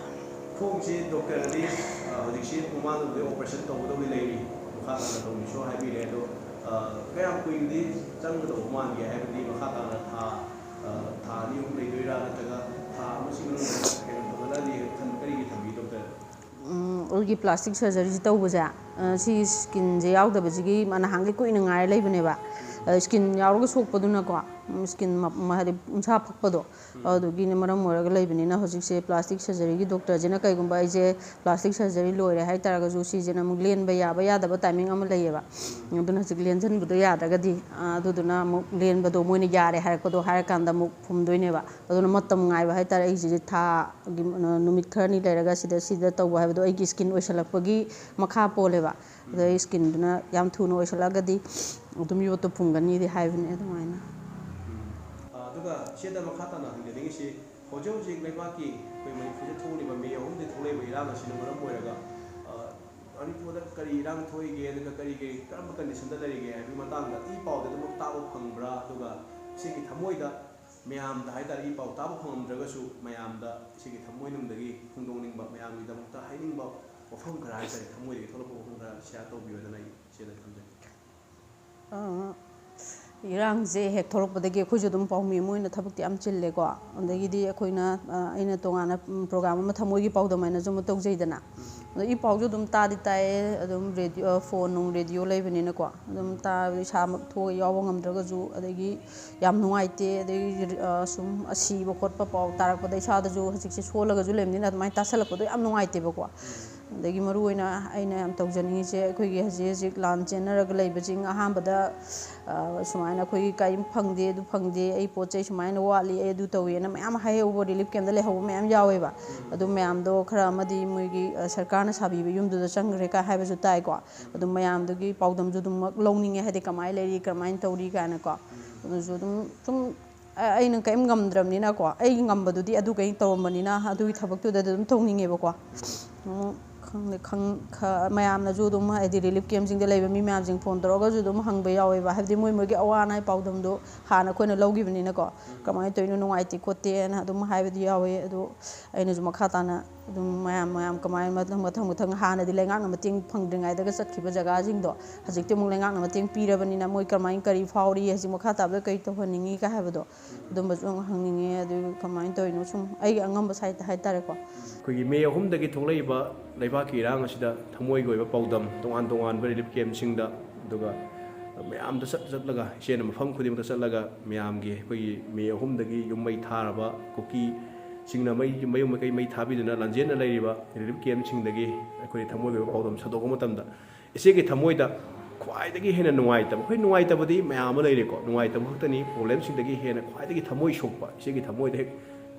ꯈꯣꯡꯁꯤ ꯗꯣꯛꯇꯔꯅꯗꯤ, ꯑ, ꯍꯧꯖꯤꯛꯁꯤ ꯃꯃꯥꯡꯗꯕꯨꯗꯤ ꯑꯣꯄꯔꯦꯁꯟ ꯇꯧꯒꯗꯕꯗꯤ ꯂꯩꯔꯤ, ꯃꯈꯥ ꯇꯥꯅ ꯇꯧꯅꯤꯁꯨ ꯍꯥꯏꯕꯤꯔꯦ꯫ ꯑꯗꯣ, ꯑ, ꯀꯌꯥꯝ ꯀꯨꯏꯅꯗꯤ ꯆꯪꯒꯗꯧꯕ ꯃꯥꯟꯒꯦ? ꯍꯥꯏꯕꯗꯤ ꯃꯈꯥ ꯇꯥꯅ ꯊꯥ, ꯑ, ꯊꯥ ꯑꯅꯤ ꯑꯍꯨꯝ ꯂꯩꯗꯣꯏꯔꯥ, ꯅꯠꯇ꯭ꯔꯒ ꯊꯥ ꯑꯃꯁꯤ ꯃꯅꯨꯡꯗ ꯍꯦꯟꯅ ꯐꯒꯠꯂꯛꯑꯅꯤ ꯀꯔꯤꯒꯤ ꯊꯝꯕꯤ ꯗꯣꯛꯇꯔ? ꯎꯝ, ꯑꯩꯒꯤ ꯄ꯭ꯂꯥꯁꯇꯤꯛ ꯁꯔꯖꯔꯤꯁꯤ ꯇꯧꯕꯁꯦ, ꯑ, ꯁꯤ ꯁ꯭ꯀꯤꯟꯁꯦ ꯌꯥꯎꯗꯕꯁꯤꯒꯤ ꯃ-, ꯅꯍꯥꯟꯈꯩ ꯀꯨꯏꯅ ꯉꯥꯏꯔ ꯂꯩꯕꯅꯦꯕ꯫ ꯑ, ꯁ꯭ꯀꯤꯟ ꯌꯥꯎꯔꯒ ꯁꯣꯛꯄꯗꯨꯅꯀꯣ, ꯎꯝ, ꯁ꯭ꯀꯤꯟ ꯃ-, ꯃ-, ꯍꯥꯏꯗꯤ ꯎꯟꯁꯥ ꯐꯛꯄꯗꯣ, ꯑꯗꯨꯒꯤꯅ ꯃꯔꯝ ꯑꯣꯏꯔꯒ ꯂꯩꯕꯅꯤꯅ ꯍꯧꯖꯤꯛꯁꯦ ꯄ꯭ꯂꯥꯁꯇꯤꯛ ꯁꯔꯖꯔꯤꯒꯤ ꯗꯣꯛꯇꯔꯁꯤꯅ ꯀꯩꯒꯨꯝꯕ ꯑꯩꯁꯦ ꯄ꯭ꯂꯥꯁꯇꯤꯛ ꯁꯔꯖꯔꯤ ꯂꯣꯏꯔꯦ ꯍꯥꯏ ꯇꯥꯔꯒꯁꯨ ꯁꯤꯁꯤꯅ ꯑꯃꯨꯛ ꯂꯦꯟꯕ ꯌꯥꯕ ꯌꯥꯗꯕ ꯇꯥꯏꯃꯤꯡ ꯑꯃ ꯂꯩꯌꯦꯕ꯫ ꯑꯗꯨꯅ ꯍꯧꯖꯤꯛ ꯂꯦꯟꯁꯤꯟꯕꯗꯣ ꯌꯥꯗ꯭ꯔꯒꯗꯤ, ꯑ, ꯑꯗꯨꯗꯨꯅ ꯑꯃꯨꯛ ꯂꯦꯟꯕꯗꯣ ꯃꯣꯏꯅ ꯌꯥꯔꯦ ꯍꯥꯏꯔꯛꯄꯗꯣ ꯍꯥꯏꯔꯀꯥꯟꯗ ꯑꯃꯨꯛ ꯐꯨꯝꯗꯣꯏꯅꯦꯕ꯫ ꯑꯗꯨꯅ ꯃꯇꯝ ꯉꯥꯏꯕ ꯍꯥꯏꯇꯥꯔꯦ꯫ ꯑꯩꯁꯤꯗꯤ ꯊꯥꯒꯤ, ꯑ, ꯅꯨꯃꯤꯠ ꯈꯔꯅꯤ ꯂꯩꯔꯒ ꯁꯤꯗ, ꯁꯤꯗ ꯇꯧꯕ ꯍꯥꯏꯕꯗꯣ ꯑꯩꯒꯤ ꯁ꯭ꯀꯤꯟ ꯑꯣꯏꯁꯜꯂꯛꯄꯒꯤ ꯃꯈꯥ ꯄꯣꯜꯂꯦꯕ꯫ ꯑꯗꯣ ꯑꯩ ꯁ꯭ꯀꯤꯟꯗꯨꯅ ꯌꯥꯝ ꯊꯨꯅ ꯑꯣꯏꯁꯜꯂꯛꯑꯒꯗꯤ ꯑꯗꯨꯝ ꯌꯣꯠꯇꯣ ꯐꯨꯝꯒꯅꯤꯗꯤ ꯍꯥꯏꯕꯅꯦ ꯑꯗꯨꯃꯥꯏꯅ꯫ ꯎꯝ꯫ ꯑ, ꯑꯗꯨꯒ ꯏꯆꯦꯗ ꯃꯈꯥ ꯇꯥꯅ ꯍꯪꯖꯅꯤꯡꯉꯤꯁꯤ, ꯍꯧꯖꯤꯛ ꯍꯧꯖꯤꯛ ꯂꯩꯕꯥꯛꯀꯤ ꯑꯩꯈꯣꯏ ꯃꯅꯤꯄꯨꯔꯗ ꯊꯣꯛꯂꯤꯕ ꯃꯦ ꯑꯍꯨꯝꯗꯒꯤ ꯊꯣꯛꯂꯛꯏꯕ ꯏꯔꯥꯡ ꯑꯁꯤꯅ ꯃꯔꯝ ꯑꯣꯏꯔꯒ, ꯑ, ꯃꯅꯤꯄꯨꯔꯗ ꯀꯔꯤ ꯏꯔꯥꯡ ꯊꯣꯛꯏꯒꯦ, ꯑꯗꯨꯒ ꯀꯔꯤ ꯀꯔꯤ ꯀꯔꯝꯕ ꯀꯟꯗꯤꯁꯟꯗ ꯂꯩꯔꯤꯒꯦ ꯍꯥꯏꯕꯒꯤ ꯃꯇꯥꯡꯗ ꯏ ꯄꯥꯎꯗ ꯑꯗꯨꯃꯛ ꯇꯥꯕ ꯐꯪꯕ꯭ꯔꯥ? ꯑꯗꯨꯒ ꯏꯆꯦꯒꯤ ꯊꯃꯣꯏꯗ ꯃꯌꯥꯝꯗ ꯍꯥꯏꯇꯥꯔꯦ, ꯏ ꯄꯥꯎ ꯇꯥꯕ ꯐꯪꯉꯝꯗ꯭ꯔꯒꯁꯨ ꯃꯌꯥꯝꯗ ꯏꯆꯦꯒꯤ ꯊꯃꯣꯏꯅꯨꯡꯗꯒꯤ ꯐꯣꯡꯗꯣꯛꯅꯤꯡꯕ, ꯃꯌꯥꯝꯒꯤꯗꯃꯛꯇ ꯍꯥꯏꯅꯤꯡꯕ ꯋꯥꯐꯝ ꯈꯔ ꯍꯥꯏꯇꯥꯔꯦ, ꯊꯃꯣꯏꯗꯒꯤ ꯊꯣꯛꯂꯛꯄ ꯋꯥꯐꯝ ꯈꯔ ꯁꯤꯌꯥꯔ ꯇꯧꯕꯤꯌꯣꯗꯅ ꯑꯩ ꯏꯆꯦꯗ ꯊꯝꯖꯒꯦ꯫ ꯑ, ꯏꯔꯥꯡꯁꯦ ꯍꯦꯛ ꯊꯣꯛꯂꯛꯄꯗꯒꯤ ꯑꯩꯈꯣꯏꯁꯨ ꯑꯗꯨꯝ ꯄꯥꯎꯃꯤ ꯑꯃ ꯑꯣꯏꯅ ꯊꯕꯛꯇꯤ ꯌꯥꯝ ꯆꯤꯜꯂꯦꯀꯣ꯫ ꯑꯗꯒꯤꯗꯤ ꯑꯩꯈꯣꯏꯅ, ꯑ, ꯑꯩꯅ ꯇꯣꯉꯥꯟꯅ, ꯎꯝ, ꯄ꯭ꯔꯣꯒ꯭ꯔꯥꯝ ꯑꯃ ꯊꯃꯣꯏꯒꯤ ꯄꯥꯎꯗꯝ ꯍꯥꯏꯅꯁꯨ ꯑꯃ ꯇꯧꯖꯩꯗꯅ꯫ ꯑꯗꯣ ꯏ ꯄꯥꯎꯁꯨ ꯑꯗꯨꯝ ꯇꯥꯗꯤ ꯇꯥꯏꯌꯦ, ꯑꯗꯨꯝ ꯔꯦꯗꯤꯑꯣ, ꯐꯣꯟ ꯅꯨꯡ ꯔꯦꯗꯤꯑꯣ ꯂꯩꯕꯅꯤꯅꯀꯣ꯫ ꯑꯗꯨꯝ ꯇꯥꯕꯗ ꯏꯁꯥꯃꯛ ꯊꯣꯛꯑ ꯌꯥꯎꯕ ꯉꯝꯗ꯭ꯔꯒꯁꯨ, ꯑꯗꯒꯤ ꯌꯥꯝ ꯅꯨꯡꯉꯥꯏꯇꯦ, ꯑꯗꯒꯤ, ꯑ, ꯁꯨꯝ ꯑꯁꯤꯕ ꯈꯣꯠꯄ ꯄꯥꯎ ꯇꯥꯔꯛꯄꯗ ꯏꯁꯥꯗꯁꯨ ꯍꯧꯖꯤꯛꯁꯦ ꯁꯣꯜꯂꯒꯁꯨ ꯂꯩꯕꯅꯤꯅ ꯑꯗꯨꯃꯥꯏꯅ ꯇꯥꯁꯜꯂꯛꯄꯗꯣ ꯌꯥꯝ ꯅꯨꯡꯉꯥꯏꯇꯦꯕꯀꯣ꯫ ꯑꯗꯒꯤ ꯃꯔꯨ ꯑꯣꯏꯅ ꯑꯩꯅ ꯌꯥꯝ ꯇꯧꯖꯅꯤꯡꯉꯤꯁꯦ, ꯑꯩꯈꯣꯏꯒꯤ ꯍꯧꯖꯤꯛ ꯍꯧꯖꯤꯛ ꯂꯥꯟ ꯆꯦꯟꯅꯔꯒ ꯂꯩꯕꯁꯤꯡ, ꯑꯍꯥꯟꯕꯗ, ꯑ, ꯁꯨꯃꯥꯏꯅ ꯑꯩꯈꯣꯏꯒꯤ ꯀꯔꯤꯝ ꯐꯪꯗꯦ, ꯑꯗꯨ ꯐꯪꯗꯦ, ꯑꯩ ꯄꯣꯠ ꯆꯩ ꯁꯨꯃꯥꯏꯅ ꯋꯥꯠꯂꯤ, ꯑꯩ ꯑꯗꯨ ꯇꯧꯏꯅ ꯃꯌꯥꯝ ꯍꯥꯏꯍꯧꯕ, ꯔꯤꯂꯤꯐ ꯀꯦꯝꯞꯇ ꯂꯩꯍꯧꯕ ꯃꯌꯥꯝ ꯌꯥꯎꯋꯦꯕ꯫ ꯑꯗꯨ ꯃꯌꯥꯝꯗꯣ ꯈꯔ ꯑꯃꯗꯤ ꯃꯣꯏꯒꯤ, ꯑ, ꯁꯔꯀꯥꯔꯅ ꯁꯥꯕꯤꯕ ꯌꯨꯝꯗꯨꯗ ꯆꯪꯈ꯭ꯔꯦ ꯀꯥꯏ ꯍꯥꯏꯕꯁꯨ ꯇꯥꯏꯀꯣ꯫ ꯑꯗꯨ ꯃꯌꯥꯝꯗꯨꯒꯤ ꯄꯥꯎꯗꯝꯁꯨ ꯑꯗꯨꯃꯛ ꯂꯧꯅꯤꯡꯉꯦ, ꯍꯥꯏꯗꯤ ꯀꯃꯥꯏꯅ ꯂꯩꯔꯤ, ꯀꯃꯥꯏꯅ ꯇꯧꯔꯤ ꯀꯥꯏꯅꯀꯣ꯫ ꯑꯗꯨꯁꯨ ꯑꯗꯨꯝ ꯁꯨꯝ ꯑ-, ꯑꯩꯅ ꯀꯔꯤꯝ ꯉꯝꯗ꯭ꯔꯕꯅꯤꯅꯀꯣ, ꯑꯩꯒꯤ ꯉꯝꯕꯗꯨꯗꯤ ꯑꯗꯨ ꯀꯩ ꯇꯧꯔꯝꯕꯅꯤꯅ ꯑꯗꯨꯒꯤ ꯊꯕꯛꯇꯨꯗ ꯑꯗꯨꯝ ꯇꯧꯅꯤꯡꯉꯦꯕꯀꯣ꯫ ꯑꯗꯨꯝ ꯈꯪꯗꯦ, ꯈꯪ-, ꯈ-, ꯃꯌꯥꯝꯅꯁꯨ ꯑꯗꯨꯝ ꯍꯥꯏꯗꯤ ꯔꯤꯂꯤꯐ ꯀꯦꯝꯞꯁꯤꯡꯗ ꯂꯩꯕ ꯃꯤ ꯃꯌꯥꯝꯁꯤꯡ ꯐꯣꯟ ꯇꯧꯔꯒꯁꯨ ꯑꯗꯨꯝ ꯍꯪꯕ ꯌꯥꯎꯋꯦꯕ꯫ ꯍꯥꯏꯕꯗꯤ ꯃꯣꯏ ꯃꯣꯏꯒꯤ ꯑꯋꯥ ꯑꯅꯥꯒꯤ ꯄꯥꯎꯗꯝꯗꯣ ꯍꯥꯟꯅ ꯑꯩꯈꯣꯏꯅ ꯂꯧꯈꯤꯕꯅꯤꯅꯀꯣ, ꯀꯃꯥꯏꯅ ꯇꯧꯔꯤꯅꯣ, ꯅꯨꯡꯉꯥꯏꯇꯦ ꯈꯣꯠꯇꯦꯅ ꯑꯗꯨꯝ ꯍꯥꯏꯕꯗꯤ ꯌꯥꯎꯋꯦ꯫ ꯑꯗꯣ ꯑꯩꯅꯁꯨ ꯃꯈꯥ ꯇꯥꯅ ꯑꯗꯨꯝ ꯃꯌꯥꯝ ꯃꯌꯥꯝ ꯀꯃꯥꯏꯅ ꯃꯊꯪ ꯃꯊꯪ ꯃꯊꯪ, ꯍꯥꯟꯅꯗꯤ ꯂꯩꯉꯥꯛꯅ ꯃꯇꯦꯡ ꯐꯪꯗ꯭ꯔꯤꯉꯩꯗꯒ ꯆꯠꯈꯤꯕ ꯖꯒꯥꯁꯤꯡꯗꯣ, ꯍꯧꯖꯤꯛꯇꯤ ꯑꯃꯨꯛ ꯂꯩꯉꯥꯛꯅ ꯃꯇꯦꯡ ꯄꯤꯔꯕꯅꯤꯅ ꯃꯣꯏ ꯀꯔꯝꯍꯥꯏꯅ, ꯀꯔꯤ ꯐꯥꯎꯔꯤ, ꯍꯧꯖꯤꯛ ꯃꯈꯥ ꯇꯥꯕꯗ ꯀꯔꯤ ꯇꯧꯍꯟꯅꯤꯡꯉꯤ ꯀꯥꯏ ꯍꯥꯏꯕꯗꯣ, ꯑꯗꯨꯝꯕꯁꯨ ꯑꯃꯨꯛ ꯍꯪꯅꯤꯡꯉꯦ꯫ ꯑꯗꯨꯒꯤ ꯀꯃꯥꯏꯅ ꯇꯧꯔꯤꯅꯣ, ꯁꯨꯝ ꯑꯩꯒꯤ ꯑꯉꯝꯕ ꯁꯥꯏꯠꯇ ꯍꯥꯏꯇꯥꯔꯦꯀꯣ꯫ ꯑꯩꯈꯣꯏꯒꯤ ꯃꯦ ꯑꯍꯨꯝꯗꯒꯤ ꯊꯣꯛꯂꯛꯏꯕ ꯂꯩꯕꯥꯛꯀꯤ ꯏꯔꯥꯡ ꯑꯁꯤꯗ ꯊꯃꯣꯏꯒꯤ ꯑꯣꯏꯕ ꯄꯥꯎꯗꯝ, ꯇꯣꯉꯥꯟ ꯇꯣꯉꯥꯟꯕ ꯔꯤꯂꯤꯐ ꯀꯦꯝꯁꯤꯡꯗ, ꯑꯗꯨꯒ ꯃꯌꯥꯝꯗ ꯆꯠ ꯆꯠꯂꯒ, ꯏꯆꯦꯅ ꯃꯐꯝ ꯈꯨꯗꯤꯡꯃꯛꯇ ꯆꯠꯂꯒ ꯃꯌꯥꯝꯒꯤ, ꯑꯩꯈꯣꯏꯒꯤ ꯃꯦ ꯑꯍꯨꯝꯗꯒꯤ ꯌꯨꯝ ꯃꯩ ꯊꯥꯔꯕ ꯀꯨꯀꯤꯁꯤꯡꯅ ꯃꯩ, ꯃꯌꯨꯝ ꯃꯀꯩ ꯃꯩ ꯊꯥꯕꯤꯗꯨꯅ ꯂꯥꯟꯖꯦꯟꯅ ꯂꯩꯔꯤꯕ ꯔꯤꯂꯤꯐ ꯀꯦꯝꯁꯤꯡꯗꯒꯤ ꯑꯩꯈꯣꯏ ꯊꯃꯣꯏꯒꯤ ꯑꯣꯏꯕ ꯄꯥꯎꯗꯝ ꯁꯟꯗꯣꯛꯄ ꯃꯇꯝꯗ, ꯏꯆꯦꯒꯤ ꯊꯃꯣꯏꯗ ꯈ꯭ꯋꯥꯏꯗꯒꯤ ꯍꯦꯟꯅ ꯅꯨꯡꯉꯥꯏꯇꯕ, ꯑꯩꯈꯣꯏ ꯅꯨꯡꯉꯥꯏꯇꯕꯗꯤ ꯃꯌꯥꯝ ꯑꯃ ꯂꯩꯔꯦꯀꯣ, ꯅꯨꯡꯉꯥꯏꯇꯕ ꯈꯛꯇꯅꯤ, ꯄ꯭ꯔꯣꯕ꯭ꯂꯦꯝꯁꯤꯡꯗꯒꯤ ꯍꯦꯟꯅ ꯈ꯭ꯋꯥꯏꯗꯒꯤ ꯊꯃꯣꯏ ꯁꯣꯛꯄ, ꯏꯆꯦꯒꯤ ꯊꯃꯣꯏꯗ ꯍꯦꯛ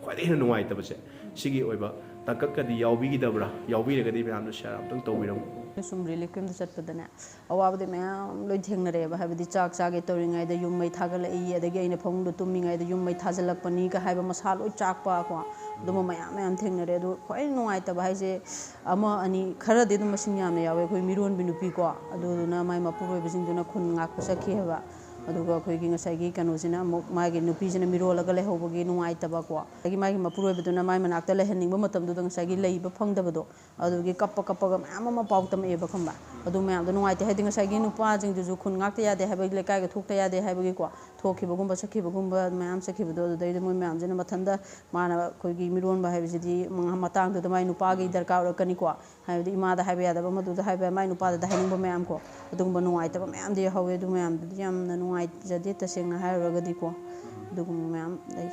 ꯈ꯭ꯋꯥꯏꯗꯒꯤ ꯍꯦꯟꯅ ꯅꯨꯡꯉꯥꯏꯇꯕꯁꯦ, ꯁꯤꯒꯤ ꯑꯣꯏꯕ ꯇꯥꯡꯀꯛꯀꯗꯤ ꯌꯥꯎꯕꯤꯈꯤꯗꯕ꯭ꯔꯥ? ꯌꯥꯎꯕꯤꯔꯒꯗꯤ ꯃꯌꯥꯝꯅ ꯁꯤꯌꯥꯔ ꯑꯝꯇꯪ ꯇꯧꯕꯤꯔꯝꯃꯨ꯫ ꯁꯨꯝ ꯔꯤꯂꯤꯐ ꯀꯦꯝꯗ ꯆꯠꯄꯗꯅꯦ, ꯑꯋꯥꯕꯗꯤ ꯃꯌꯥꯝ ꯂꯣꯏ ꯊꯦꯡꯅꯔꯛꯑꯦꯕ꯫ ꯍꯥꯏꯕꯗꯤ ꯆꯥꯛ ꯆꯥꯒꯦ ꯇꯧꯔꯤꯉꯩꯗ ꯌꯨꯝ ꯃꯩ ꯊꯥꯒꯠꯂꯛꯏ, ꯑꯗꯒꯤ ꯑꯩꯅ ꯐꯃꯨꯡꯗ ꯇꯨꯝꯃꯤꯉꯩꯗ ꯌꯨꯝ ꯃꯩ ꯊꯥꯖꯤꯜꯂꯛꯄꯅꯤꯒ ꯍꯥꯏꯕ, ꯃꯁꯥ ꯂꯣꯏ ꯆꯥꯛꯄ ꯀꯣ, ꯑꯗꯨꯝꯕ ꯃꯌꯥꯝ ꯃꯌꯥꯝ ꯊꯦꯡꯅꯔꯦ꯫ ꯑꯗꯣ ꯈ꯭ꯋꯥꯏ ꯅꯨꯡꯉꯥꯏꯇꯕ ꯍꯥꯏꯁꯦ ꯑꯃ ꯑꯅꯤ ꯈꯔꯗꯤ ꯑꯗꯨꯝ ꯃꯁꯤꯡ ꯌꯥꯝꯅ ꯌꯥꯎꯋꯦ꯫ ꯑꯩꯈꯣꯏ ꯃꯤꯔꯣꯟꯕꯤ ꯅꯨꯄꯤ ꯀꯣ, ꯑꯗꯨꯗꯨꯅ ꯃꯥꯏ ꯃꯄꯨꯔꯣꯏꯕꯁꯤꯡꯗꯨꯅ ꯈꯨꯟ ꯉꯥꯛꯄ ꯆꯠꯈꯤ ꯍꯥꯏꯕ꯫ ꯑꯗꯨꯒ ꯑꯩꯈꯣꯏꯒꯤ ꯉꯁꯥꯏꯒꯤ ꯀꯩꯅꯣꯁꯤꯅ ꯑꯃꯨꯛ ꯃꯥꯒꯤ ꯅꯨꯄꯤꯁꯤꯅ ꯃꯤꯔꯣꯜꯂꯒ ꯂꯩꯍꯧꯕꯒꯤ ꯅꯨꯡꯉꯥꯏꯇꯕ ꯀꯣ, ꯑꯗꯒꯤ ꯃꯥꯒꯤ ꯃꯄꯨꯔꯣꯏꯕꯗꯨꯅ ꯃꯥꯏ ꯃꯅꯥꯛꯇ ꯂꯩꯍꯟꯅꯤꯡꯕ ꯃꯇꯝꯗꯨꯗ ꯉꯁꯥꯏꯒꯤ ꯂꯩꯕ ꯐꯪꯗꯕꯗꯣ, ꯑꯗꯨꯒꯤ ꯀꯞꯄ ꯀꯞꯄꯒ ꯃꯌꯥꯝ ꯑꯃ ꯄꯥꯎ ꯇꯝꯃꯛꯑꯦꯕ, ꯈꯪꯕ꯭ꯔꯥ? ꯑꯗꯨ ꯃꯌꯥꯝꯗꯣ ꯅꯨꯡꯉꯥꯏꯇꯦ꯫ ꯍꯥꯏꯗꯤ ꯉꯁꯥꯏꯒꯤ ꯅꯨꯄꯥꯁꯤꯡꯗꯨꯁꯨ ꯈꯨꯟ ꯉꯥꯛꯇ ꯌꯥꯗꯦ ꯍꯥꯏꯕꯒꯤ, ꯂꯩꯀꯥꯏꯒ ꯊꯣꯛꯇ ꯌꯥꯗꯦ ꯍꯥꯏꯕꯒꯤꯀꯣ, ꯊꯣꯛꯈꯤꯕꯒꯨꯝꯕ ꯆꯠꯈꯤꯕꯒꯨꯝꯕ ꯃꯌꯥꯝ ꯆꯠꯈꯤꯕꯗꯣ, ꯑꯗꯨꯗꯩꯗ ꯃꯣꯏ ꯃꯌꯥꯝꯁꯤꯅ ꯃꯊꯟꯇ, ꯃꯥꯅ ꯑꯩꯈꯣꯏꯒꯤ ꯃꯤꯔꯣꯟꯕ ꯍꯥꯏꯕꯁꯤꯗꯤ ꯃꯉꯥ-, ꯃꯇꯥꯡꯗꯨꯗ ꯃꯥꯏ ꯅꯨꯄꯥꯒꯤ ꯗꯔꯀꯥꯔ ꯑꯣꯏꯔꯛꯀꯅꯤꯀꯣ꯫ ꯍꯥꯏꯕꯗꯤ ꯏꯃꯥꯗ ꯍꯥꯏꯕ ꯌꯥꯗꯕ, ꯑꯃꯗꯨꯗ ꯍꯥꯏꯕ, ꯃꯥꯏ ꯅꯨꯄꯥꯗꯨꯗ ꯍꯥꯏꯅꯤꯡꯕ ꯃꯌꯥꯝ ꯀꯣ, ꯑꯗꯨꯒꯨꯝꯕ ꯅꯨꯡꯉꯥꯏꯇꯕ ꯃꯌꯥꯝꯗꯤ ꯌꯥꯎꯍꯧꯋꯦ꯫ ꯑꯗꯨ ꯃꯌꯥꯝꯗꯨꯗꯤ ꯌꯥꯝꯅ ꯅꯨꯡꯉꯥꯏꯖꯗꯦ, ꯇꯁꯦꯡꯅ ꯍꯥꯏꯔꯨꯔꯒꯗꯤꯀꯣ꯫ ꯑꯗꯨꯒꯨꯝꯕ ꯃꯌꯥꯝ ꯂꯩ꯫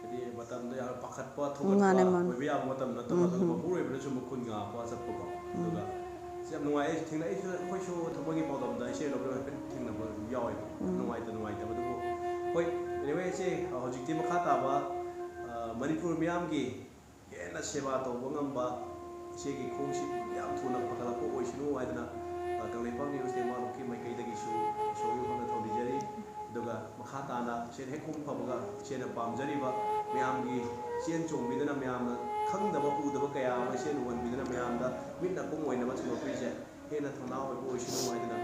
ꯍꯥꯏꯗꯤ ꯃꯇꯝꯗꯣ ꯌꯥꯝꯅ ꯄꯥꯈꯠꯄ, ꯊꯧꯒꯠꯄ ꯃꯥꯅꯦ, ꯃꯥꯅꯦ꯫ ꯑꯣꯏꯕ ꯌꯥꯕ ꯃꯇꯝ ꯅꯠꯇꯕ, ꯎꯝ, ꯑꯗꯨꯒ ꯎꯝ꯫ ꯃꯄꯨꯔꯣꯏꯕꯅꯁꯨ ꯑꯃꯨꯛ ꯈꯨꯟ ꯉꯥꯛꯄ ꯆꯠꯄꯀꯣ꯫ ꯎꯝ꯫ ꯑꯗꯨꯒ ꯁꯤ ꯌꯥꯝ ꯅꯨꯡꯉꯥꯏ꯫ ꯑꯩꯁꯨ ꯊꯦꯡꯅꯩ, ꯑꯩꯁꯨ, ꯑꯩꯈꯣꯏꯁꯨ ꯊꯃꯣꯏꯒꯤ ꯄꯥꯎꯗꯝꯗ ꯏꯆꯦ ꯂꯧꯕꯤꯔꯣ ꯍꯥꯏꯐꯦꯠ ꯊꯦꯡꯅꯕ ꯌꯥꯎꯋꯦꯕ꯫ ꯎꯝ꯫ ꯅꯨꯡꯉꯥꯏꯇ ꯅꯨꯡꯉꯥꯏꯇꯕ꯫ ꯑꯗꯨꯕꯨ ꯍꯣꯏ, anyway, ꯏꯆꯦ, ꯍꯧꯖꯤꯛꯇꯤ ꯃꯈꯥ ꯇꯥꯕ, ꯑ, ꯃꯅꯤꯄꯨꯔ ꯃꯤꯌꯥꯝꯒꯤ ꯍꯦꯟꯅ ꯁꯦꯕꯥ ꯇꯧꯕ ꯉꯝꯕ ꯏꯆꯦꯒꯤ ꯈꯣꯡꯁꯤ ꯌꯥꯝ ꯊꯨꯅ ꯐꯒꯠꯂꯛꯄ ꯑꯣꯏꯁꯅꯨ ꯍꯥꯏꯗꯅ, ꯑ, ꯀꯪꯂꯩꯄꯥꯛ ꯅ꯭ꯌꯨꯁ ꯇꯦꯡꯕꯥꯡꯂꯣꯛꯀꯤ ꯃꯥꯏꯀꯩꯗꯒꯤꯁꯨ ꯏꯁꯣꯔꯒꯤ ꯍꯨꯞꯅ ꯊꯧꯅꯤꯖꯔꯤ꯫ ꯑꯗꯨꯒ ꯃꯈꯥ ꯇꯥꯅ ꯏꯆꯦꯅ ꯍꯦꯛ ꯈꯣꯡ ꯐꯕꯒ ꯏꯆꯦꯅ ꯄꯥꯝꯖꯔꯤꯕ ꯃꯌꯥꯝꯒꯤ ꯆꯦꯟ ꯆꯣꯡꯕꯤꯗꯅ, ꯃꯌꯥꯝꯅ ꯈꯪꯗꯕ ꯎꯗꯕ ꯀꯌꯥ ꯑꯃ ꯏꯆꯦꯅ ꯎꯍꯟꯕꯤꯗꯅ, ꯃꯌꯥꯝꯗ ꯃꯤꯠ ꯅꯥꯀꯣꯡ ꯑꯣꯏꯅꯕ ꯊꯧꯒꯠꯄꯤꯔꯤꯁꯦ ꯍꯦꯟꯅ ꯊꯧꯅꯥ ꯑꯣꯏꯕ ꯑꯣꯏꯁꯅꯨ ꯍꯥꯏꯗꯅ